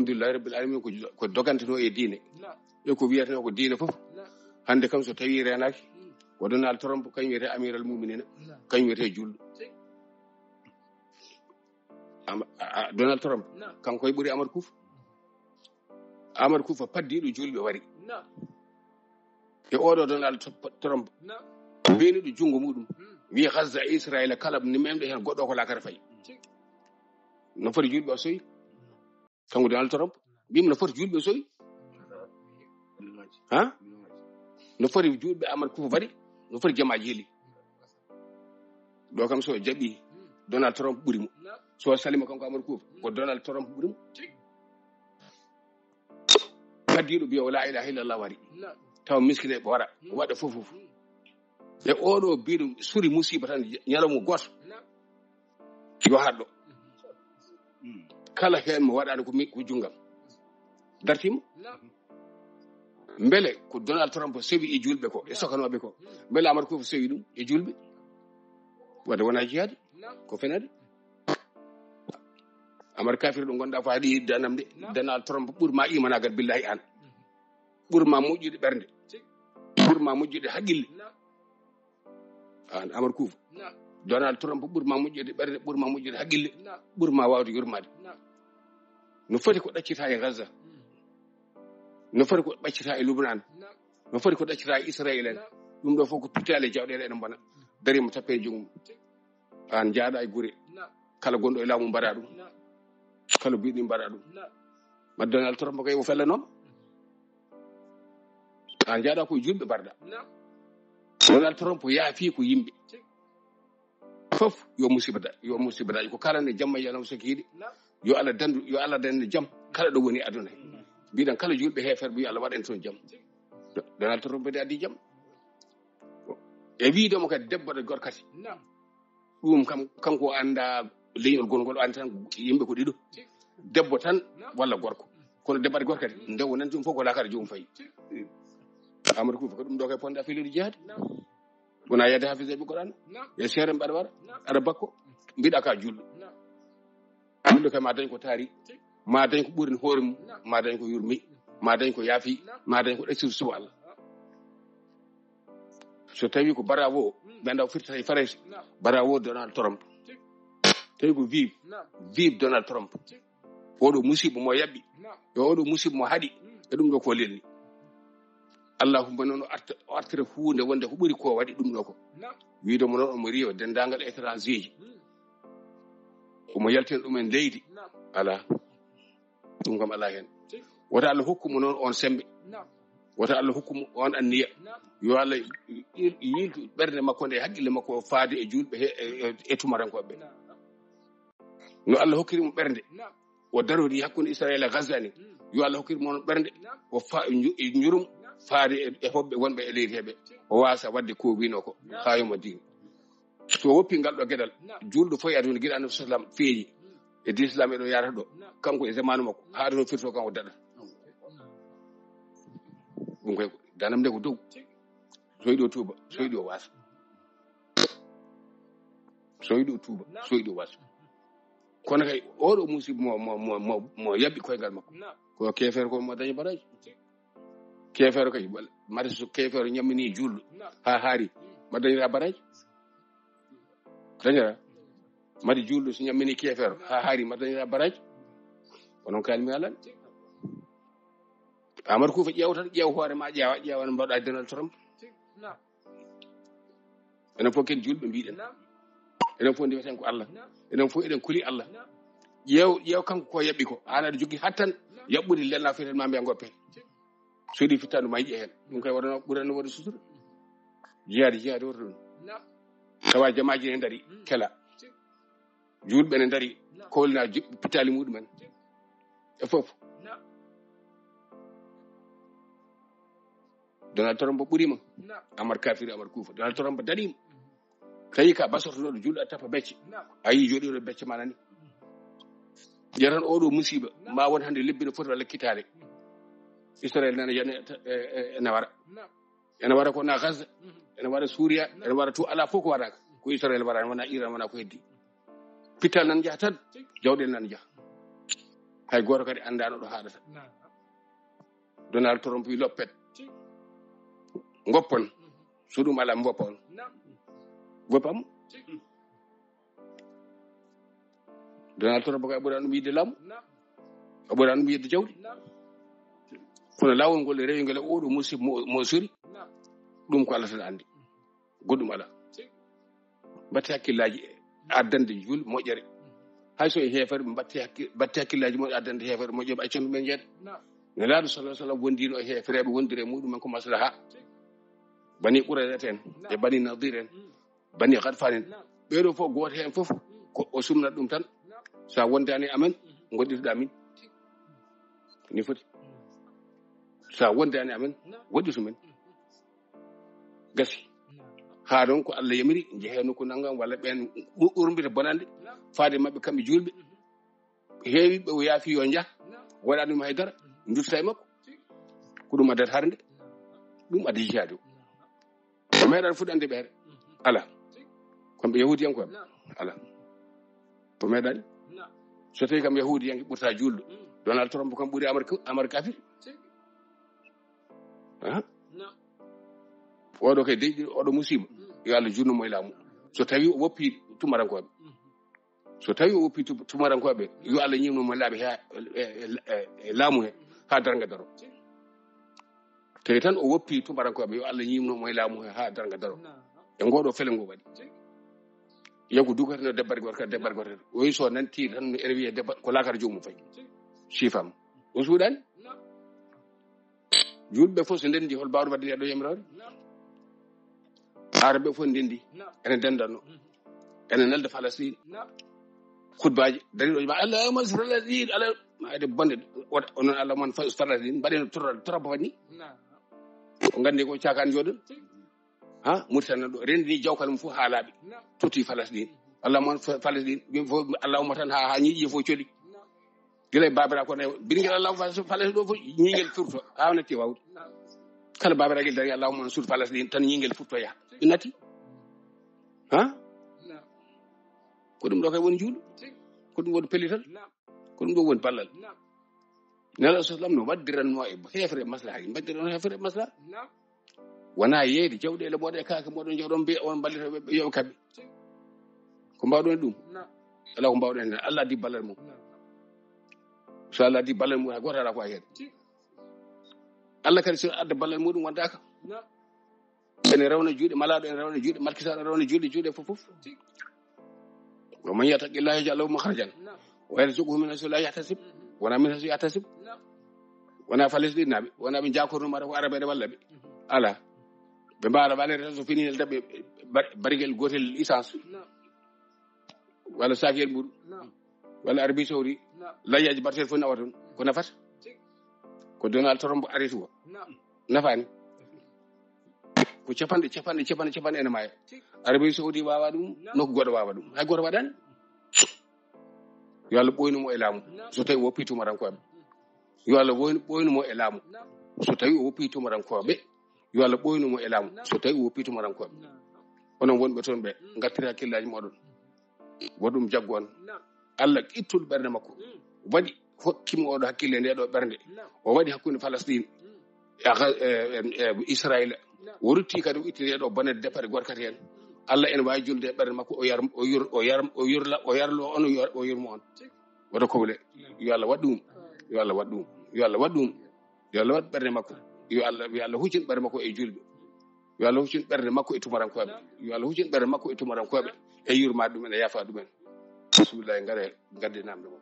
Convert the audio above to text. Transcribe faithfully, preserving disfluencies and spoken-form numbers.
Alhamdulillahi Rabbil Alamin ko, ko doganteno e diine. E ko wiyateno ko diine fof. Hannde kam so tawi renaaki, ko Donald Trump kañum wiyete amiral muminina, kañum wiyete julɗo. Am- a- a- Donald Trump, kanko e ɓuri Amar Kufa. Amar Kufa paddiɗo julɓe wari. E oɗo Donald Trump, beeniɗo junngo muɗum, wi Gaza e Israel kala ni memɗo heen goɗɗo ko lakara fayi. No foti julɓe o soyi? Kanko Donald Trump, mbimi no foti julɓe soyi? Ha? No foti julɓe Amar Kufa bari? No foti jamaaji heli? Ɗo kam so jaɓi Donald Trump ɓuri mo. So salima kanko Amar Kufa, ko Donald Trump ɓuri mo. Kaddiɗo biya wala ilaha illallah wari. Taw miskine ɓe wara, waɗa fof fof. E oɗo biɗo suri musiba tan ñalawma goto. Yo haɗɗo. Kala heen mo waɗaani ko mi, ko junngam. Dartimo. Mbele ko Donald Trump sewi e julɓe ko, e sokanooɓe ko. Mbele Amar Kufa sewi ɗum e julɓe. Wadde wona jihaadi. Ko fenade. Amar kafir ɗo gonɗa ko haɗi danam de. Donald Trump ɓurma imanagal billahi an. Ɓurma moƴƴude ɓernde. Ɓurma moƴƴude haqqille. An Amar Kufa. Donald Trump ɓurma moƴƴude ɓernde, ɓurma moƴƴude haqqille, ɓurma wawde yurmade. No foti ko ɗaccita e Gaza. No foti ko ɗaccita e Lubnan. No foti ko ɗaccita e Israel en. Ɗum ɗo fof ko pittale jawɗele ene mbona. Darima tappe e joomum. An jaaɗa e gure. Kala gonɗo e laamu mbaɗa ɗum. Kala biɗi mbaɗa ɗum. Ma Donald Trump kay o fellanooma. An jaaɗa ko e julɓe mbarɗa. Donald Trump yaafi ko yimɓe. Fof yo musiba da, yo musiba da. Ko kala ne jamma yalama so kiiɗi. Yo Allah dandu, yo Allah dandu jam. Kala ɗo woni aduna he. Mbiɗen kala julɓe heeferɓe yo Allah waɗan toon jam. Donald Trump de addi jam. E wiide mo kadi debbo de gorkati. Ɗum kam, kanko o annda leñol gongol, o andi tan yimɓe ko ɗiɗo. Debbo tan walla gorko. Kono debbo adi gorko kadi, nde o nanti ɗum fof ko lakara joomum fayi. Amadou Koufa, ko ɗum ɗo kay ponda filiɗo jihaade. Wona yedde hafiseɓe Qur'an. E seere mbaɗa waɗa, aɗa bakko, mbiɗa ka julɗo. Julɗo kay ma dañ ko taari, ma dañ ko ɓurni hoore mum, ma dañ ko yurmi, ma dañ ko yaafi, ma dañ ko ɗaccitu suba Allah. So tawi ko bravo, ɓe ndaw firtata e Farayse, bravo Donald Trump. Tawi ko vive, vive Donald Trump. Oɗo musiba mo yaɓɓi, e oɗo musiba mo haɗi, e ɗum ɗo ko lelni. Allahumma noon o arta, o artira huunde wonde ko ɓuri ko waɗi ɗum ɗo ko. Wiide mo noon omo riiwa denndaangal étranger ji. Omo yaltina ɗumen leydi. Alaa. Ɗum kam alaa heen. Wota Allah hokku mo noon on semmbe. Wota Allah hokku mo on anniya. Yo Allah yil-, yiltu ɓernde makko nde, haqqille makko o faade e julɓe he, e, e, e tumarankoɓe. No Allah hokkiri mo ɓernde. O darori hakkunde Israel e Gaza ni. Yo Allah hokkiri mo on ɓernde. O fa-, nju-, e njurum faade e, e hoɓɓe wonɓe e leydi heɓe. O waasa waɗde ko wino ko. Haa yoma diin. So woppi ngal ɗo geɗal, julɗo fof e aduna giɗo Annabi sallam feeñi. E diine Islam e ɗo yarata ɗo. Kanko e zamanu makko, haa ɗo firto kanko daɗa. Ɗum koy, danam nde ko dow. So yiɗi o tuuba, so yiɗi o waasa. So yiɗi o tuuba, so yiɗi o waasa. Kono kay, oɗo musiba mo, mo, mo, mo, mo yaɓɓi koyngal makko. Ko keefeero ko mo dañi baraji. Keefeero kay, mate so keefeero ñammini julɗo haa haari, ma dañira baraji. Dañira. Mate julɗo so ñammini keefeero haa haari, ma dañira baraji. Onon kalmi alan. Amadou Koufa ƴeew tan, ƴeew hoore ma, ƴeewa, ƴeewa no mbaɗa Donald Trump. Enen fof ken julɓe mbiɗen. Enen fof ndiweten ko Allah. Enen fof eɗen kuli Allah. Ƴeew, ƴeew kanko ko yaɓɓi ko. An aɗa jogii hattan yaɓɓude lelna feten ma mbiya ngoppe. So yiɗi fittandu ma yiƴe heen. Ɗum kay waɗano, ɓurano waɗa sutura. Jihaadi, jihaadi woto ɗum. Tawa jamaaji ne ndari, kela. Julɓe ne ndari, kowlina ju-, pittali muɗumen. E fof. Donald Trump ɓurima. Amar kafiri, Amar Koufa. Donald Trump daɗima. Tawi ka basortoɗo julɗo a tappa becce. A yi joɗiɗo becce ma nani. Jetan oɗo musiba. Ma won hande lebbi no foti walla kitale. Israel nana yana e, e, e, ene wara. Ene wara ko na Gaza. Ene wara Suria. Ene wara to ala fof ko waraka. Ko Israel wara, wona Iran, wona ko heddi. Pital nan jaha tan. Jawɗele nan jaha. Hay gooto kadi anndaano ɗo haaɗata. Donald Trump wi loppet. Ngoppon. So ɗum alaa, mboppa on. Mboppa mo. Donald Trump kay ɓurano ɗum yiɗde laamu. O ɓurano ɗum yiɗde jawdi. Kono laawol ngol e rewingol e oɗo musiba mo, mo sori. Ɗum ko Allah tan anndi. Goɗɗum alaa. Mbatte hakkillaaji e addande juul moƴƴere. Hay so e heefere, mbatte hakki-, mbatte hakkillaaji mon addande heefere moƴƴere, accon ɗum en jeeɗa. Nelaaɗo sallallahu alaihi wasallam wondiino e heefereɓe, wondire muɗum en ko maslaha. Bani Qurayza en, e Bani Nadir en, Bani Ghatfan en. Ɓeeɗo fof, gooto heen fof ko o sumnat ɗum tan. Sa wondaani amen, ngoɗɗitoɗa min. Ni foti. Sa wondaani amen, woɗɗitu min. Gasi. Haa ɗon ko Allah yamiri, njehee nokku nanngam, walla ɓeen u-, urmbita bonande, faade maɓɓe kamɓe juulɓe. Heewi ɓe o yaafi yo njah, waɗaani mo hay dara, nduttata e makko. Ko ɗum addata harde, ɗum addi jihaadi o. O meeɗaani fuɗɗande ɓe hare. Alaa. Kamɓe Yahuudiyankoɓe? Alaa. O meeɗaani. So tawi kam Yahuudiyanke ɓurta juulɗo, Donald Trump kam ɓuri Amar-, Amar kafir. Ha? Oɗo kay deyɗi, oɗo musiba. Yo Allah junnu mo e laamu. So tawi o woppi tumarankooɓe. So tawi o woppi tu-, tumarankooɓe, yo Allah ñimno mo laaɓi ha, e, e, e, e laamu he, ha darnga daro. Tawi tan o woppi tumarankooɓe, yo Allah ñimno mo e laamu he ha darnga daro. E ngoɗo fele ngo waɗi. Yeeku dugateno debbar gorka, debbar gorka. O wi so nanti tan ene wiye debbar, ko lakar joomum fayi. Sifam. O suuɗani? Juulɓe fof so ndenndi, hol baawɗo waɗde ɗo yamiroore? Arabe fof ndenndi, ene ndenndano. Ene nelda Falastin. Khutbaaji, dariɗo ma, "Allahumma ansur Falastin, Allah," ma ede bonde, wota, onon "Allahumma ansur Falastin," mbaɗen torra, torra ba waɗni. O nganndi ko caakaan jooɗon. Ha, Mauritanie ɗo, renndini jawkal mum fof haa laaɓi. Totti Falastin. "Allahumma ansur Falastin," ɓe fof, "Allahumma" tan haa, haa ñiiƴe fof coli. Gila e babira ko ne, biri ngel Allah fa-, so fale ɗo fof, ñingel furto, haa natti wawde. Kala babira ngel dari, "Allahumma ansur Falastin," tan ñingel furto yaha. Ɗum natti. Ha? Ko ɗum ɗo kay woni juulu. Ko ɗum woni pellital. Ko ɗum ɗo woni ballal. Nela sallam no waddiranno e heefere maslaha, waddiranno heefere maslaha. Wona yeeyde jawɗeele mooɗon e kaake mooɗon, jawɗon mbiya on mballita ɓe, ɓe yoɓe kamɓe. Ko mbawɗon e ɗum? Alaa ko mbawɗon e ɗum. Allah addi ballal mum. So Allah addi ballal mum, hay gooto alaa ko wawi heen. Allah kadi so adda ballal muɗum wondaaka. Ene rawna juuɗe malaaɗo, ene rawna juuɗe malkisaaɗo, rawna juuɗe, juuɗe fof, fof. "Wa man yattaqillaha yaj'al lahu makhrajan wa yarzuqhu min haythu la yahtasib, wona min haythu yahtasib." Wona Palestine naaɓe, wona ɓe jakorno mata ko Arabe ene walla ɓe. Alaa. Ɓe mbaara valeur tan so fini ne daɓɓe bar-, barigel gotel essence. Walla sakiyel mburu. Walla Arabie Saoudi. Layyaji bartel fof nawa toon. Ko nafata? Ko Donald Trump arrêté o. Nafaani. Ko capanɗe, capanɗe, capanɗe, capanɗe ene maaya. Arabie Saoudi wawa ɗum, nokku goɗɗo wawa ɗum. Hay goto waɗani. Yo Allah ɓoynu mo e laamu. So tawi o woppi tumarankooɓe. Yo Allah woynu-, ɓoynu mo e laamu. So tawi o woppi tumarankooɓe. Yo Allah ɓoynu mo e laamu. So tawi o woppi tumarankooɓe. Onon wonɓe toon ɓe, ngartiri hakkillaaji moɗon. Wo ɗum jaggu on. Allah ittuɗo ɓernde makko. Waɗi, hokki mo oɗo hakkille nde ɗo ɓernde. O waɗi hakkunde Palestine e Ga-, e, e, e Israël. O rutti kadi o itti nde ɗo bonde depare gorkati heen. Allah ene waawi julde e ɓernde makko, o yar-, o yur-, o yar-, o yurla, o yarlo on, o yar-, o yurmo on. Woto kowle. Yo Allah waɗ ɗum. Yo Allah waɗ ɗum. Yo Allah waɗ ɗum. Yo Allah waɗ ɓernde makko. Yo Allah, yo Allah huccin ɓernde makko e julɓe. Yo Allah huccin ɓernde makko e tumarankooɓe. Yo Allah huccin ɓernde makko e tumarankooɓe. E yurmaade ɗumen, e yaafaade ɗumen. Bismillah, ngare, ngadde namde mon.